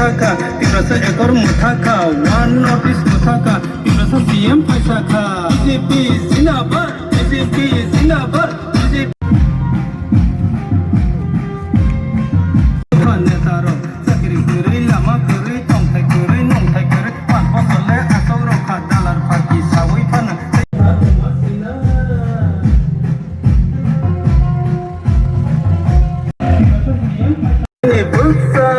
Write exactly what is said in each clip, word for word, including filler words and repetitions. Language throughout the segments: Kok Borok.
Thaka, Tiprasa ekor muthaka, one North East muthaka, Tiprasa C M phaisakha. B J P zindabad, B J P zindabad, B J P. Netarok, chakri kwrwi, lama kwrwi, tongthai kwrwi, nongthai kwrwi, panch bosor le asok rokha, dalar pharki sawi phano. Ni bwsa.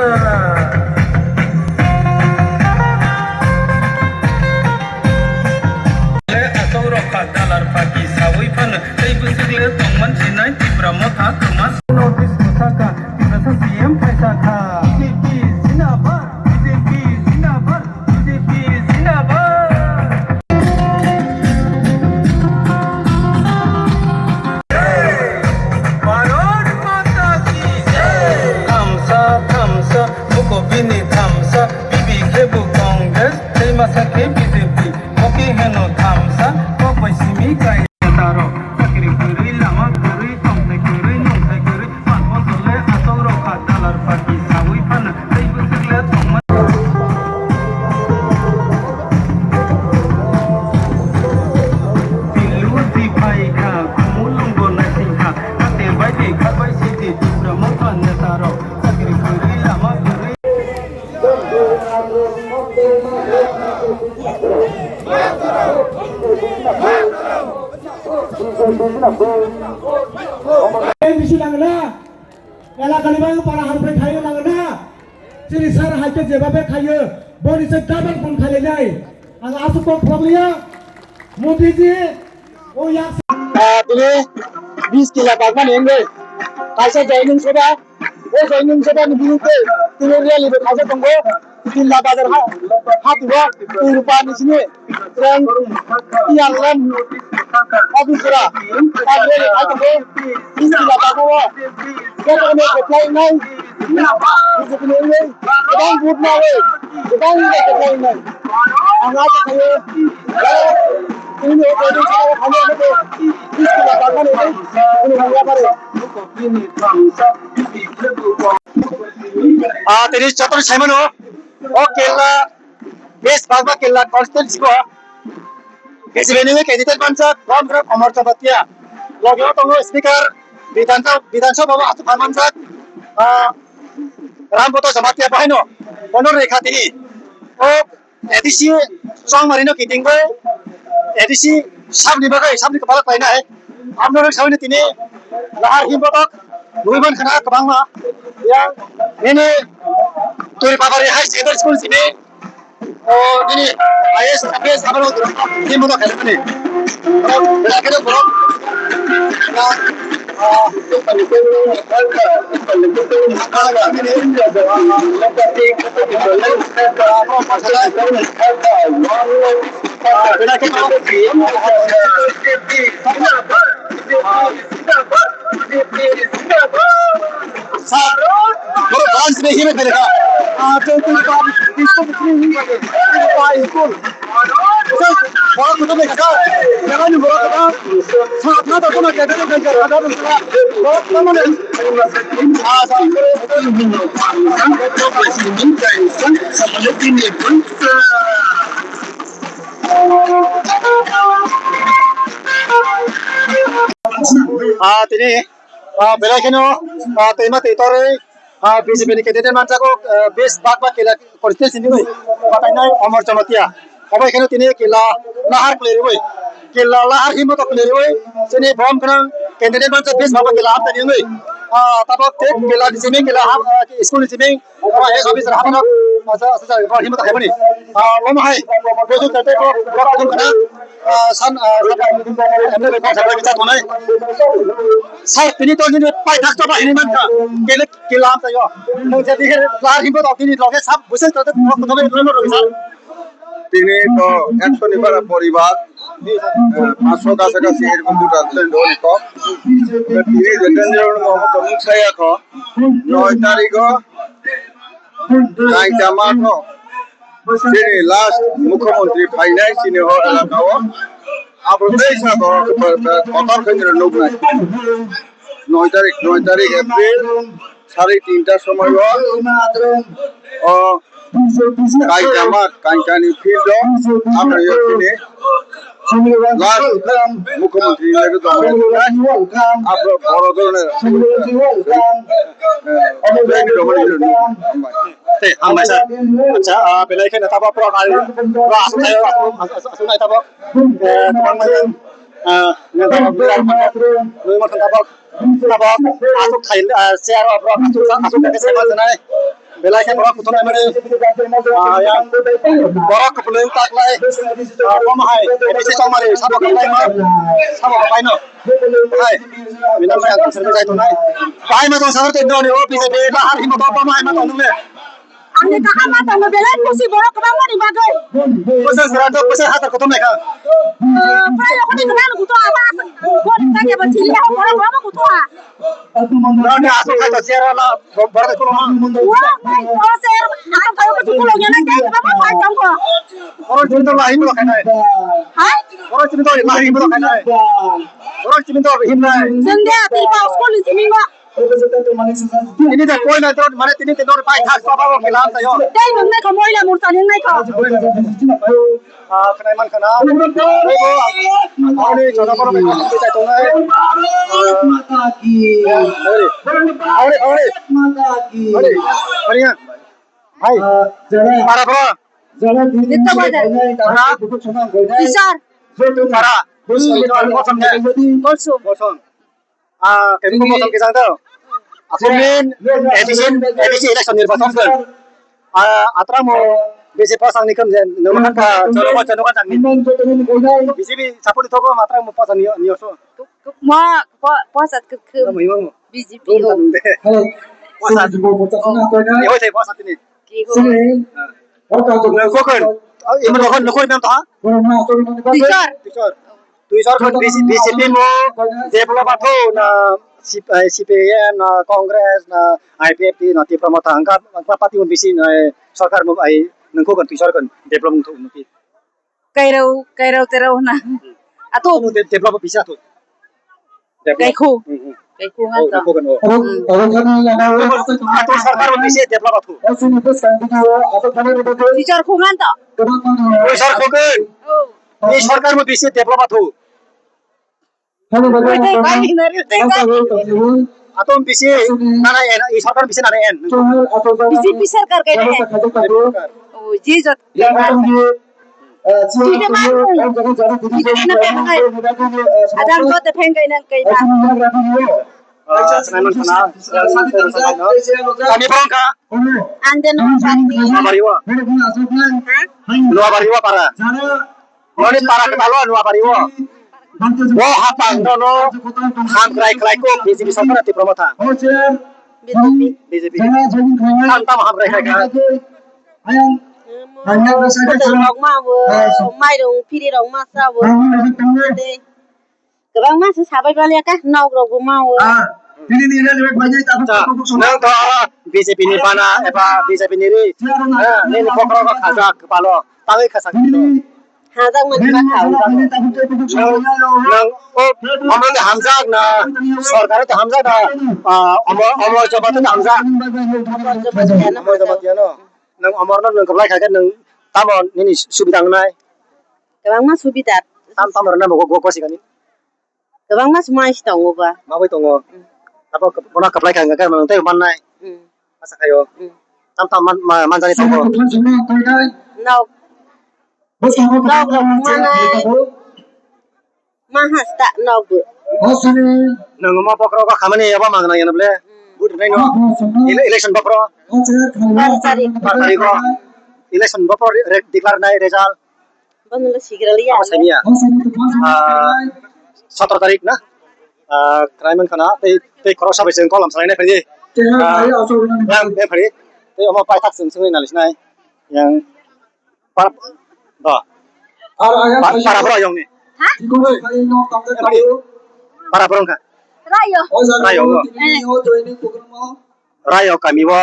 Le asok rokha dalar paki sawi phano tei bwswk le tongman sinai Tipra motha kwma. Notice motha ka Tiprasa C M phaisa kha. B J P zindabad, B J P zindabad, B J P zindabad. Bharat Mata ki jai. Thamsa, thamsa, buko bini thamsa, bibi khe bo Congress, tei masa khe B J P, boki heno thamsa, kok bai simi kai. Netarok, chakri kwrwi, lama kwrwi, tongthai kwrwi, nongthai kwrwi, panch bosor le asok rokha, dalar paki sawi phano, tei bwswk le tongma. Pilu di phai kha, khumulwng bo naising kha, hate bai di kha bai sidi, Tipra motha netarok, chakri kwrwi, lama kwrwi. Bisi nangna. Elakani bagwi para hamkrai khaio nangna. Chini sir hai khe jebabe khaio, boni se double phone khailainai. Ang aswk kok phobokliya. Modiji, o yak. Ah, tini bis kila bagmani wngwi kaisa joining sabha. O joining sabha ni biruddhe tini rally bo khaijak tongo. Kila bazar ha, ha tubo, Purba ni sini. Trend, T R L M, office jora, tagre, hai tongo, iskila tago, joto no reply nai, B J P ni wngwi, kwbang vote nawi, kwbang reply nai. Ang acha khaio, ini ni opening sa khamu ano ko, iskila tago ni, ini ni yapare. Ah, tini joto ni saimano, o kela, Bes bagba kela constituency bo K C B ni candidate manjak, Ram Ram Amar Jamatia. Logi o tongo speaker, Bidhan Sabha, Bidhan Sabha bo aswk manjak, ah, Ram Boto Jamatia bahai no, ono rekha tini. O A D C Chongmari no kiting bai, A D C sabni bagai, sabni kepala painai. Amno rok sabni tini lahar himbotok, buiman khana kebangma. Ya, ini turi pabari high secondary school sini. O, ini I A S, I P S, abang ni motor khajakmani. Borok, belai kheno borok, ah, belai kheno. Sir, boro branch ni himai phaikha. Ah, twenty five school, twenty five school. Sir, boro kutu bai kha. Jaga ni boro kha. Sir, na to na kete kete kete kete. Boro kha mane. Ah, sir. Ah, tini, ah, belai kheno, ah, twima twi torwi, ah, B J P ni candidate manjago, ah, bes bak bak kela constituency ni bai, batainai Omor Jamatia. Obo kheno tini kela lahar klerwi, kela lahar himbo to klerwi, chini bom kheno candidate manjak bes bak bak kela hapta ni bai. Ah, tabok te kela ni simi kela ham, ah, school ni simi, ah, eh, officer hapano, ah, sa, sa, sa, himbo to khaimani. Ah, omo hai, bojong tete ko, ko, ko, ko, Ah, san, ah, san, M L A kok sakha kisa tonai. Sir, tini to nini pai thak to ba hini mankha. Kele kila am tayo. Nung jadi lahar himbo to tini loge sab busai to to to to to sir. Tini to ekso ni bara poribar, eh, panchsho kasa kasi erkom buta tendo ni to. Tini jeten jero mo to muk saya ko. Noi tarikh o, kaisa matho. Chini last mukhyamantri phainai chini o elaka o. Abo teisa kotor khe chwng nuknai. Noi tarik, noi tarik April, sari tinta somoio, o Kaitama, Kaitani field o, aphro yo chini last Mukhyamantri nai rwtong, aphro boro dhoroner, eh, flag romani rwdi. Hambai. Tei hambai sir. Acha, ah, belai kheno tabok borok ari, borok aswk thaio, aswk, aswk, aswk nai tabok. Eh, tabok nai, ah, nai tabok, nai tabok, tabok, aswk thai, ah, chair o borok aswk, aswk khe sema sanai. Belai khe borok kuthum nai mani, ah, yang borok kupulung tak lai, ah, kom hai, A D C chongmari, sabo kwplai no, sabo kwplai no. Hai, bini maya tong sari jai tongnai. Bahai ma tong sari tei noni o B J P ba har himo tong tamo hai ma tong nungle. Ang ni kaham ma tong belai khusi borok kwbangma ni bagwi. Kwchak sara to kwchak hatar kotor nai kha. Prai rok ni kwbang kuto ama. Borok ta ke ba chili ha borok kwbangma kuto ha. Noni aswk khai to chair wala borok kuno ma. Wa, o chair aswk khai to kulo gena kai kwbangma phai tong kho. Borok chini to lahi mo khainai. Hai? Borok chini to lahi mo khainai. Borok chini to himnai. Jeng de ati pa school ni simi ba. Tini de koi na to mane tini de dor pai thak to ba ko khilam ta yo. Tei nung ne ko moila mursa ning nai ko. Ah, khnai man khana. Ani jono kono bai thak tai tongnai. Hari, hari, hari. Hari, hari ya. Hai. Para bro. Dito ba de. Para. Teacher. Para. Bosong de. Bosong. Bosong. Ah, kebo bosong kisang to. Aku min, A D C, A D C election nirbachon kan. Ah, atra mo B J P sang ni kan jen. Nama kan ka, jono ka, jono ka jang ni. B J P support to ko, atra mo pasang ni, ni oso. Mo, po, posat ke, ke. Mo imang mo. B J P o. Hello. Pasat. Ni hoi thai pasat ni. Ki ho. Ko kan. Ima dokon nokoi nam ta. Teacher. Teacher. Twi sorkar B J P mo develop athu na C P I, C P I M na Congress na I P F T na Tipra Motha hwnka hwnka party mo bisi na sorkar mo ai nungkho kan twi sorkar develop wngthok nungkhe. Kairau, kairau terau na. Athu. Athu de-, develop bisa athu. Develop. Kaikhu. Hmm, hmm. Kaikhu ngan to. Kaikhu kan, oh. Hmm. Athu sorkar mo bisi develop athu. Teacher khu ngan to. Teacher khu kan. Oh. Ni sorkar mo bisi develop athu. Wait, wait, wait, wait, wait. Atom bisi nana en, i sorkar bisi nana en. B J P sorkar kai na en. Oh, ji jot. Ji de ma. Ji de na pe kai. Adam ko te pheng kai na kai na. Ah, senai man sana. Kami bangka. Ang de no sari. Luabariwa. Ha? Luabariwa para. Noni para ke balo Luabariwa. Bo hapang no no ham krai krai ko B J P sorkar Tipra Motha. B J P. B J P. Tam tam ham krai krai ka. Rok ma bo, mairung phiri rok ma sa bo. Kwbangma se sabai baliya ka, nok rok bo ma o. Ah, bini ni rel rek bai ta. Nang to B J P ni bana eba B J P ni ri. Ha, nini bokhorok khajak balo. Tangwi khajak. Hajak mani ma kha. Nang, nang, o, amang hamjak na, sorkar to hamjak na, ah, amor, amor jobat to hamjak. Amor jobat ya no. Nang amor no nang kablai khaikhe nang tamo nini subida wngnai. Kwbangma subida. Tam tam rwna bo go, go, gosi gani. Kwbangma se mai se tongo ba. Ma bai tongo. Mm. Abo bono kwplai kha hwnka khe mwnwi tei mannai. Mm. Asa khaio. Mm. Tam tam man, ma, manjani tongo. Nok. Nok rok manai. Ma hasta nok bo. Nwng omo bokhorok khamani abo mangna yano ble. Mm. Vote rwnaino. Ele-, election bokhorok. Bar tarik. Bar tarik o. Election bokhorok re-, re-, declare nai result. Bono le sigra liya. Abo saimia. Ah, sotoro tarik na? Ah, krai man khana, tei, tei khoroksa bai chwng kolam salai nai phai di. Ah, yang, yang phai di. Tei omo paithak chwng swngwi nali sinai. Yang para, do. Pa-, para bro yang ni. Ha? Yang phai di. Para bro wngkha. Rayo. Rayo, no? Eh. Rayo kami o,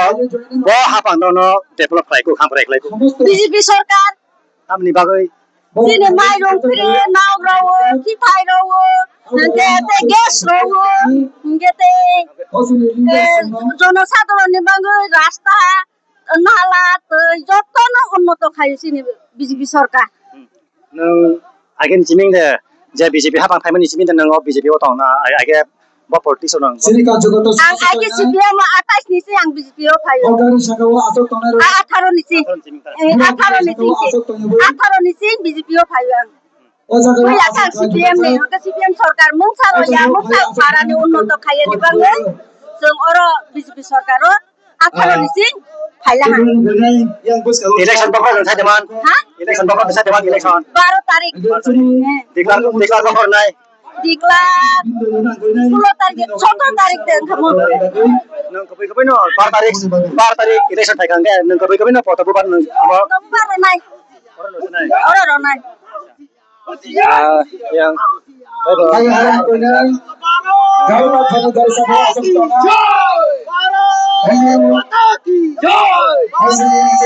bo hapang no, no develop khlai kho, ham khlai khlai kho. B J P sorkar. Tamni bagwi. Chini mairung phiri, nok rok o, kithai rok o, hwnkhe tei gas rok o, hwnkhe tei, eh, jonosadharon ni bagwi rasta, nala, twi, Jotono unnoto khayo chini B J P sorkar. Nwng ageni siming de je B J P hapang phaimani siming de nwng o B J P o tong na, age bo politics o nwng. Ang age C P M o atais ni se ang B J P o phayo. A atharo ni se. Eh, atharo ni se. Atharo ni se B J P o phayo ang. Puila khe ang C P M ni, hwnkhe C P M sorkar mungsa rw ya, mungsa para ni unnoto khaiya ni bagwi chwng oro B J P sorkar o atharo ni sing phaila ha. Election bokra jang sai deman. Ha? Election bokra jang sai deman election. Baro tarik. Declare, declare bokra nai. Declare sulo tarik, sotro tarik de thamo. Nwng kubui kubui no bar tarik, bar tarik election thai kang de, nwng kubui kubui no poto bubar nwng abo. Poto bubar nai. Oro no nai. Oro no nai. Ah, yang. Hai, hai, hai, hai. Jai Baba. Jai Baba. Jai Baba. Jai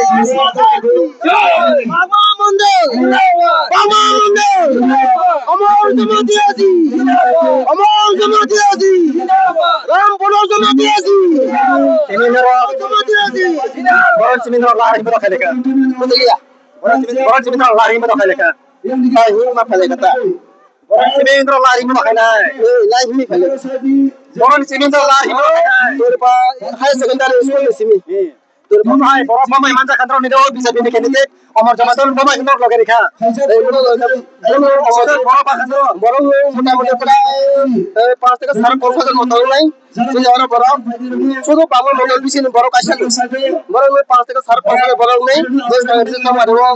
Baba. Jai Baba. Baba Mondol. Baba Mondol. Amar Jamatia Ji. Amar Jamatia Ji. Ram Bolo Jamatia Ji. Amar Jamatia Ji. Boron simi no lari mo khalika. Bujilia. Boron simi, boron simi no lari mo khalika. Lai hi ma khalika ta. Boron simi no lari mo khalika. Eh, lai hi khalika. Boron simi no lari mo khalika. Turpa high secondary school simi. Turpa hai, borok bo mai manjak khan, B J P ni candidate, Omor Jamatia bo mai khan loge rikha. Borok ba khan, borok motamoti prai, eh, panch theke sare panch hajar moto wngnai. Chini oro borok, sudu Bangla Mondol bisini borok kaisa ni. Borok ni panch theke sare panch hajar borok ni, West Bengal ni kamari o.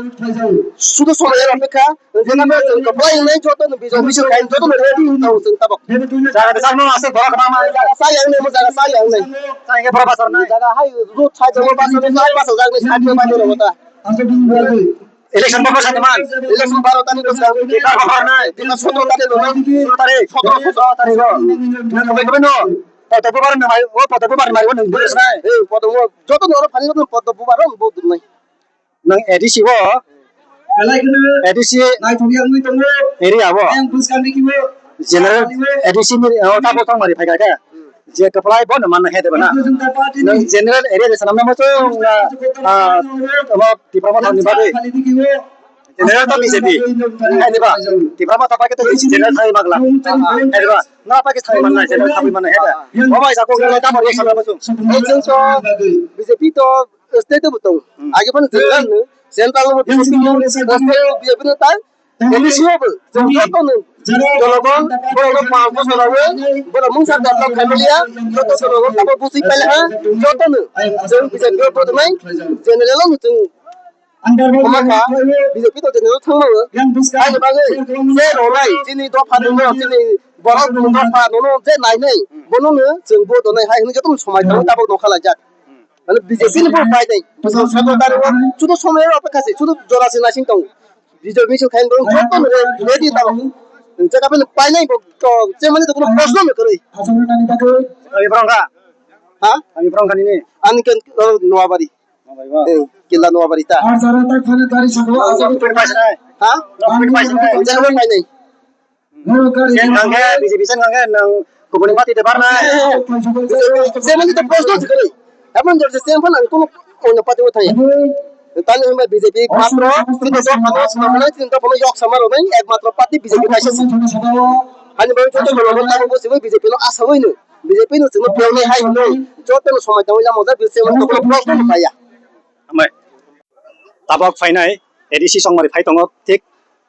Sudu somoi ero apekha, jena bo chwng kwplai wngnai, joto no bijok bisok kain, joto no ready wng thango chwng tabok. Jaga de sakno aswk borok kwbangma. Jaga sa yang nai, mo jaga sa yang nai. Sa yang borok basar nai. Jaga hai road side o basar nai, hai basar jak nai, side o basar nai, ta. Election bokor sa teman. Election baro tarikh bwskang. Bokor nai. Bini sotro tarikh rw nai. Sotro tarikh. Sotro, sotro tarikh rw. Nang koboi koboi no. Poto bubar nang mai. O poto bubar nang mai. O nang bubar nai. Eh, poto bubar. Joto no oro phani joto poto bubar rw bo dun nai. Nang A D C o. A D C area o. General A D C ni o tabo tongmari phai kha. Je kwplai bono manna khe deba na. Nwng general area de sanamna muchung na, ah, omo Tipra Motha ni bagwi. General to B J P. Hai deba, Tipra Motha pai khe to general thangwi magla. Hai deba, na pai khe thangwi manna, general thangwi manna hai da. Omo hai jago nang tamo reaction na muchung. Ei chwng to B J P to state bo tong. Hmm. Age phano general no, central bo B J P no, state bo B J P no tai. Ini siya bo, joto no, jologon, borok no panch bosor rw, borok mungsa develop khaimaliya, joto jologon tamo busi paila ha, joto no, jeng B J P o bodonai, general o muchung, omakha, B J P to general thangma o, ani bagwi, je ronai, chini dopha no, chini borok dopha no, je nainai, bono no, jeng bodonai hai hwnwi joto no somai tangwi tabok nokha laijak. Mane B J P ni bo pai nai. Bwswk sakno dari o chudu somoi o apekha se, chudu jora se naising tongo. B J P se khain borok joto no ready tamo. Jaga pai nai bo to je mani to kono proshno no kwrwi. Ami borok kha? Ha? Ami borok kha nini? Ani ke Noabari. Noabari ba? Eh, Killa Noabari ta. Ar jara ta khani dari sabo. Nokpir paisa nai? Ha? Nokpir paisa nai? Jaga pai nai. Sen hwnkhe B J P sen hwnkhe nwng kubuni party de barnai. Jemani to proshno se kwrwi. Emon jor je sen phano ang kono onno party o thangya. Tani hwnba B J P matro tini to phano swnamnai, tini to phano yok sama rwnai, ekmatro party B J P kaisa se. Hani bai joto mano tamo bo simi B J P no asawino. B J P no chwngno phelnai hai hwnwi joto no somai tangwi lama ojak, B J P no kono proshno no kaiya. Hambai. Tabok phainai A D C chongmari phai tongo, thik,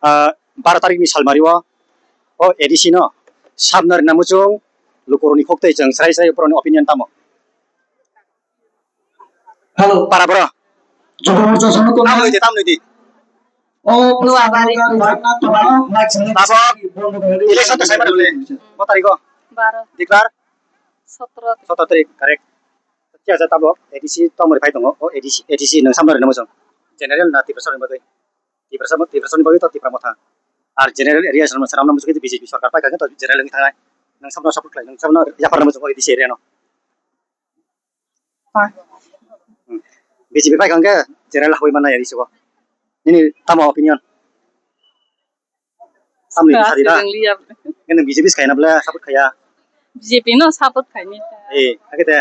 ah, baro tarikni salmari o, o A D C no sabna rwna muchung lukurokni khuktwi chwng srai srai borokni opinion tamo? Hello. Para bro. Joto morcha sono to. Tamni di, tamni di. O Noabari. Tabok election to saimano le. Ko tariko? Baro. Declare? Sotro. Sotro tarik, correct. Kya sa tabok A D C tongmari phai tongo, o A D C, A D C nwng samno rwna muchung. General na Tiprasa ni bagwi? Tiprasa, Tiprasa ni bagwi to Tipra Motha. Ar general area samno, samno muchung khe B J P sorkar pai kha khe to general wngwi thangnai. Nwng samno support khlai, nwng samno yapharna muchung A D C area no. Hmm. B J P pai kha khe general hawi manna A D C o. Nini tamo opinion? Samni bwsa di da. Swkang swkang liya. Nini B J P se khaina bwle support khaiya. B J P no support khaini. Eh, hakhe de.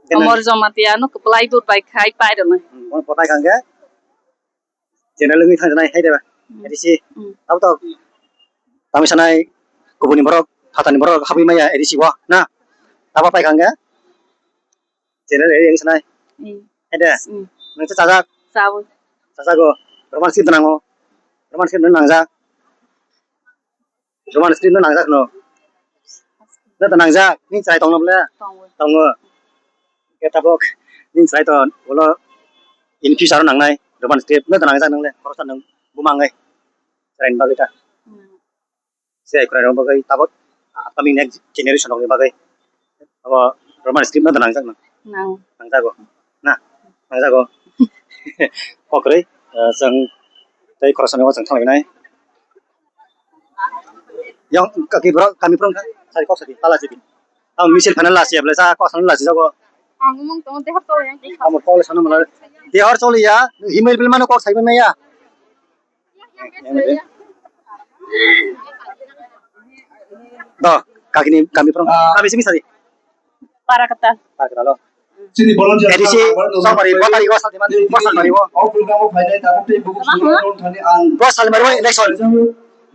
Amor Jamatia no kwplai bur bai khai pai rwnai. Hmm, bono potai kangkhe general wngwi thangjanai hai deba. Hmm. A D C. Hmm. Abo to tamo sanai kubuni borok, phatani borok habwi maya A D C o na. Abo pai kangkhe general area wngwi sanai. Hmm. Hai de. Hmm. Nang chajak. Chawi. Chajago. Roman script nango. Roman script nangjak. Roman script no nangjak no. No to nangjak, ni chai tongno bole? Tongo. Tongo. Ke tabok, ni chai to, bolo in future nangnai, Roman script no to nangjak nangle, khoroksa nang buma ngai. Chai bagwi ta. Hmm. Se khwrai rok bagwi tabok, upcoming next generation rok ni bagwi. Abo Roman script no da nangjak no? Nang. Nangjago. Na, nangjago. Kokrwi, eh, chwng tei khoroksa ni o chwng thanglainai. Yang kaki borok, kami borok wngkha, sari kok sari, tala sidi. Ang misil phana lasi, abla sa kok sana lasi jago. Ang mung tong dehor tole yang. Amo kok sana mala. Dehor choli ya, himil bil mano kok sai maya. Do, kagini kami prong, kami simi sari. Parakata. Parakata lo. Chini volunteer A D C, Songmari, Botari, Wasalmari, Wasalmari, wo. Au program o phainai tabuk tei buku sumai thani ang. Wasalmari, wo election.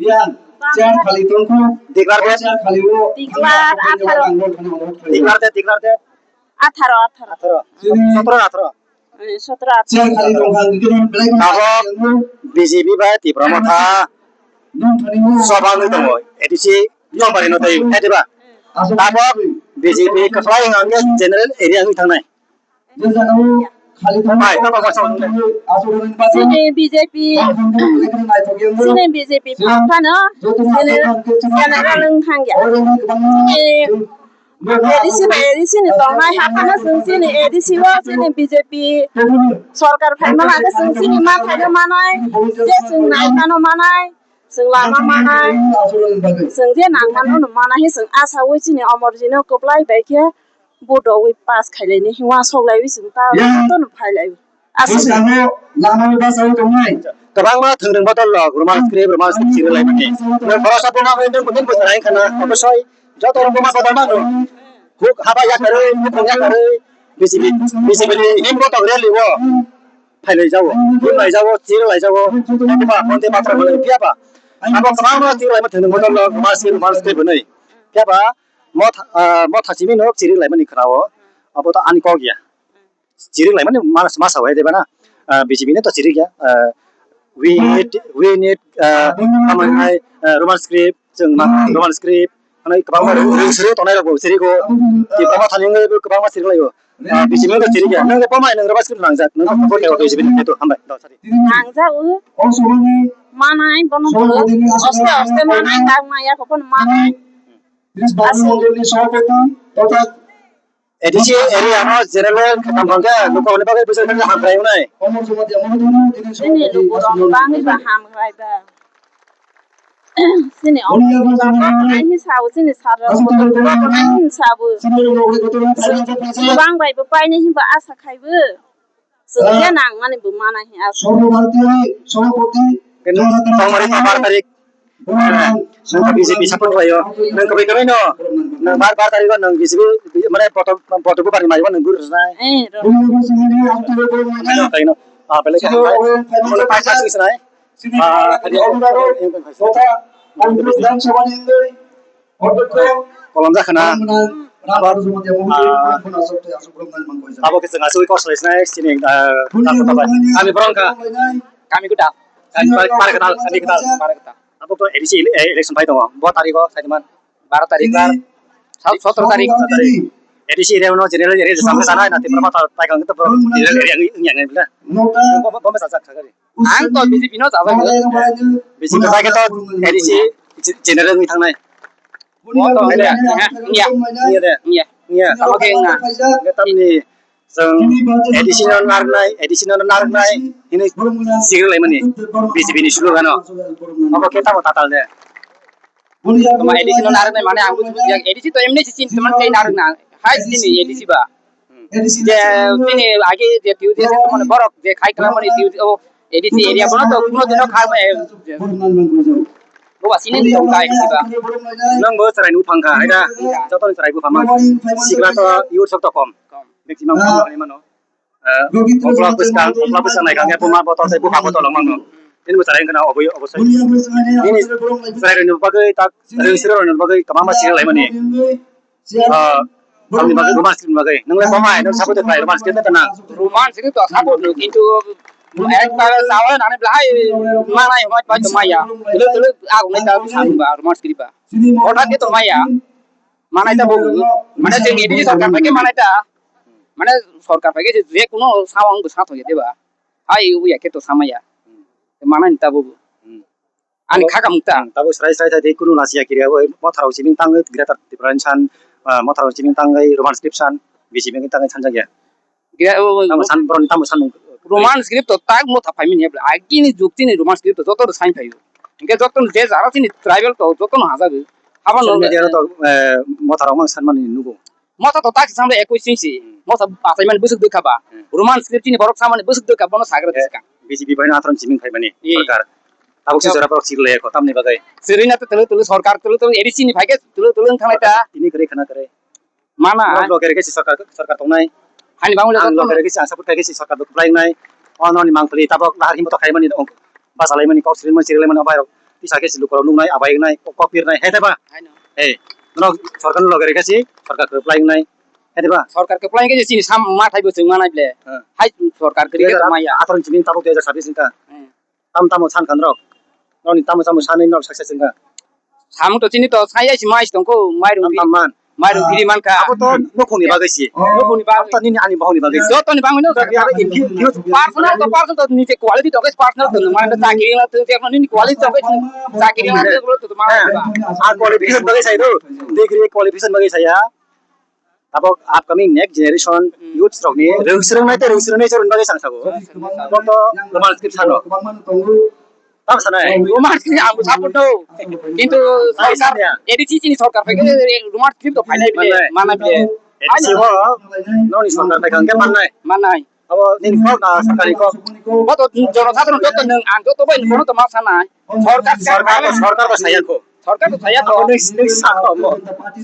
Yang, chair khali tongkho. Declare de. Chair khali wo. Declare, atharo. Ang thani অনুরোধ khlai. Declare de, declare de. Atharo, atharo. Atharo. Chini sotoro, atharo. Eh, sotoro, atharo. Chair khali tongkha, ang khe belai kheno abo B J P bai Tipra Motha sobangwi tongo, A D C Songmari no tei, hai diba? Abo B J P kwplai wngkha, general area wngwi thangnai. Bai, abo bai. Chini B J P, chini B J P phaphano general, general wng thangya. Chini A D C bai A D C ni tongnai haphano chwng chini A D C o chini B J P sorkar phaima hakhe chwng chini ma phaino manai, je chwng nai phano manai, chwng lama manai, chwng je nang mano no manai, chwng asaui chini Omorjino kwplai bai khe vote rogwi pass khailaini, wansok laiwi chwng ta jotono phailaiwi. Aswk. Bwskango lamao bachaui tongnai. Kwbangma thwngthwng bodol rok, Roman script, Roman script chirwi laimani. Nwng khoroksa buma bai nwng bumin bwswk hai khana, obosoi joto rok buma bodol mano. Huk haba yakarwi, bukhuk yakarwi, B J P, B J P ni himbo tong rally o phailai jago, himlai jago, chirwi lai jago, eba bonte matra hwnwi phiya ba. Abo kwbangma chirwi laima thwngthwng bodol rok, Roman script, Roman script hwnwi. Phiya ba motha, ah, motha simi no chirwi laimani khwna o, abo to ani kok ya. Chirik lai mani mas, mas hawai de bana, ah, B J P ne to chirik ya, ah, we need, we need, ah, kamanai, ah, Roman script, chwng ma, Roman script, hanai kwbangma rwng, rwng suru tongnai rok bo chirik o, Tipra Motha ni wngwi bo kwbangma chirik lai o. Ah, B J P no to chirik ya, nang bo mai nang Roman script nangjak, nang bo ko B J P ni to hambai, do, sorry. Nangjak o. Manai bono bo, oste oste manai, tak maya ko bono manai. Aswk. A D C area no general khakam hwnkhe lukurokni bagwi bwswk khe hamkrai wngnai. Chini lukurok bangwi ba hamkrai ba. Chini omo hai sabo chini sir rok kotor kotor hai sabo. Bang bai bo paini hinba asa khaibo. Chwng je nang mani bo mana hi asa. Tongmani bar tarik. Nwng B J P support khlaio. Nwng kwbwi kwbwi no. Nwng bar, bar tarik o nwng B J P mane boto, boto bubar ni maibo nwng guri rwnai. Eh, ro. Nwng taino. Ah, belai khe hambai. Nwng paisa sing sinai. Ah, kolom jakhana. Ah, abo khe chwng asugwi kok salai sinai chini, ah, kami borok wngkha. Kami kwtal. Kami bar, bar kwtal, kami kwtal, bar kwtal. Abo to A D C ele-, eh, election pai tongo. Bo tarik o sai man. Baro tarik bar. Sat-, sotoro tarik. A D C area no general area sampai sana nanti berapa tahun pai kang itu bro. General area ini yang ini lah. Bo, bo, bo, sajak, sajak. Ang to B J P no sajak. B J P pai to A D C general ni thangnai. Bo to iya, iya, iya, iya. Iya, tamo khe wngna. Tamni chwng A D C no narwknai, A D C no narwknai hinwi sigri laimani B J P ni slogan o. Obo khe tamo tatal de. Tamo A D C no narwknai mane ang buji buji A D C to emni si chin teman tei narwkna. Hai chini A D C ba. Je chini age je T U D mane borok je khai klamani T U D o A D C area bono to kuno dino khai ma. Bo ba sini tong kai si ba. Nang bo chwrai nu phang kha, hai da? Joto ni chwrai bu phang ma. Sigla to yur sok to kom. Kom. maximum khamani mano. Eh, okla bwskang, okla bwskang nai kangkhe buma botol tei bupha botol wng mano. Nini bo chwrai wngkha na obwi obosai. Nini chwrai rwni bagwi tak, rwng siro rwni bagwi kwbangma siri laimani. Ah, tamni bagwi Roman script ni bagwi. Nwng le boma hai, nwng sabo de khai Roman script ta nang. Roman script to sabo no, kintu ekbar sawa nani blai manai hoi pai to maya. Tulu tulu agung nai ta sabo ba Roman script ba. Hothat ke to maya. Manai ta bo. Mane je A D C sarkar bai ke manai ta. Mane sarkar bai ke je kuno sawang bo sa thok ya de ba. Hai uya ke to samaya. Manai ta bo. Hmm. Ani Abo, khakam ta. Hmm, tabuk srai srai srai tei kunu lasiya kiriya bo, motharok chiming tangwi Greater Tipraland san, ah, motharok chiming tangwi Roman script san, B J P ni tangwi sanjakya. Gira-, o, Tamo san, boroni tamo san. Roman script to tak motha phaimani hebla. Agini juk chini Roman script to joto rw sain phaio. Hingke joto je jara chini tribal to joto no hajago. Abo Social no media to, eh, motharok mang sanmani nugo. Motha to tak sang de ekoi sing si. Hmm. Motha atai man busuk dukha ba. Hmm. Roman script chini borok samani busuk dukha bono sagra Eh, diska. B J P bai no atron chiming phaimani Ye. Sarkar. Tabuk si Tab- jora borok chirle ko tamni bagai. Sirina to tulu tulu sarkar tulu tulu A D C ni phaike tulu tulu wng thangnai ta. Tini kare khana kare. Mana. Borok loge rege si sarkar, sarkar tongnai. Hani bangule Ang to loge rege si ang support khaike si sarkar dok plai nai. Ono ni mangpli tabok lahar himbo to khaimani dong. Basa laimani kok sirimani siri laimani abai rok. Tisa khe si lukurok nuknai abai nai kok pir nai hete ba. Hai no. Hey, no sarkar loge rege si sarkar khe plai nai. Hete ba. Sarkar khe plai khe chini sam ma thai bo chwng manai ble. Ha. Hai sarkar khe rege to maya. Atron chini tabok dui hajar sabis wngkha. Hmm. Tam tamo san khan rok. Noni tamo tamo sanwi nok success wngkha. Samung to chini to sai ai si mai tongko, mai rung Tam tam man. Mai rung phiri mankha. Abo to nukhungni bagwi si. Nukhungni bagwi. Abo to nini ani bohongni bagwi si. Jotoni bagwi no. Personal to personal to nije quality to personal to mane to chakri na to je nini quality to chakri na to to mane ba. A qualification bagwi sai do. Degree qualification bagwi sai ya. Abo upcoming next generation youths rokni rwng swrwngnai tei rwng swrwngnai choroni bagwi chang sago. Bo to Roman script sano. Tamo sanai? Roman script ang bo support do. Kintu sarkar, A D C chini sarkar bai khe Roman script to phainai bile, manai bile. A D C o noni sarkar bai khe mannai. Manai. Abo nini kok na sarkar ni kok? Bo to jonosadharon joto nwng ang joto bai bono to ma sanai. Sarkar, sarkar, sarkar ba saya ko. Sarkar to saya to. Abo nung, nung sa ko mo.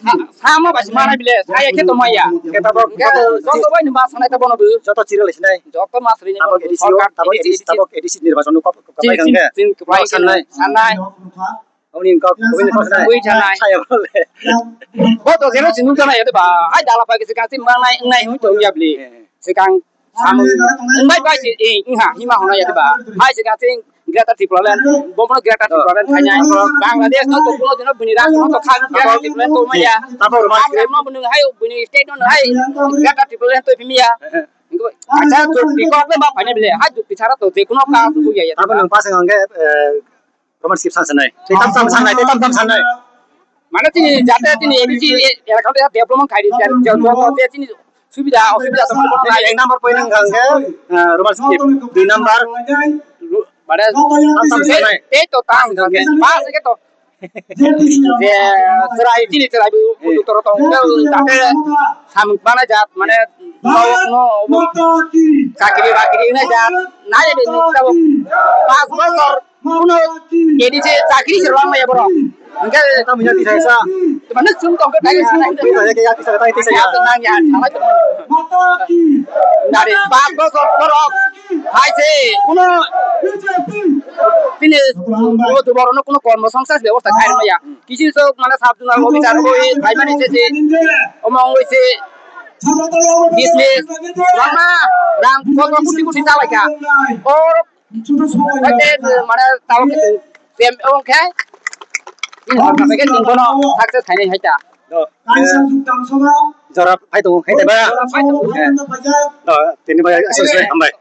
Sa, sama ba si manai bile, saya khe to maya. Khe tabok, joto bai ni ma sanai ta bono bu. Joto chiri lai sinai. Joto ma sri ni abo bono A D C o, sarkar, abo A D C, A D C, A D C. Abo A D C nirbachon no kop, kop, Chin, pai chin, kang khe. Chin, kop, Abo sanai. Sanai. Abo ni kok, abo ni kok sanai. Ui sanai. Saya bole. Bo to zero chin nung sanai ya ba. Hai dala pa kisi kasi manai, nai hui to ya bile. Eh. Sikang Samung wngbai bai se, eh, wngha, hima hwnna ya diba? Hai se ka chwng Greater Tipraland, bo bono Greater Tipraland khainai. Bangladesh no to kuno dino bini rang no to kha Greater Tipraland to maya. Abo rwma Assam no bini hai bini state no hai Greater Tipraland to pimiya. Acha to bikok le ma phainai bile, hai to pichara to je kuno ka to ya ya. Abo nang pasang angge, eh, Roman script sansanai. Tei tam tam sanai, tei tam tam sanai. Mane tini jate tini A D C elaka de development khai di, joto de tini subida, osubida to kono nai. Ek number point wngkha hwnkhe, ah, Roman script. Dui number, mane tam tam sanai. Tei to tam, pas ke to. Je chwrai tini chwrai bu, bu toro tong, jate samung mana jat, mane, no, no, chakri bakri na jat, nai de ni tabo. Pas bosor, Kuno A D C chakri se rwng maya borok. Hingke tamo ya tisa sa. Tuma nuk sum tong ke tagi sa. Tisa ya, tisa, tisa, tisa ya. Ya to nang ya, sama to. Dari pas bosor borok. Hai se, kuno bini, kuno tu borok no kuno kormo songsa se bebosta khai maya. Kisi sok mana sab dunal officer ko hai mani se se. Omong se business. Rang na, rang, kotor kuti kuti chalai ka. Or Ete, mane, tabo ke tem, oke. Ini harga pakai tingkono, hakse thaini haita. Do, eh, jora phai tongo, hai teba. Jora phai tongo. Eh, do, tini bai, asal sai, hambai.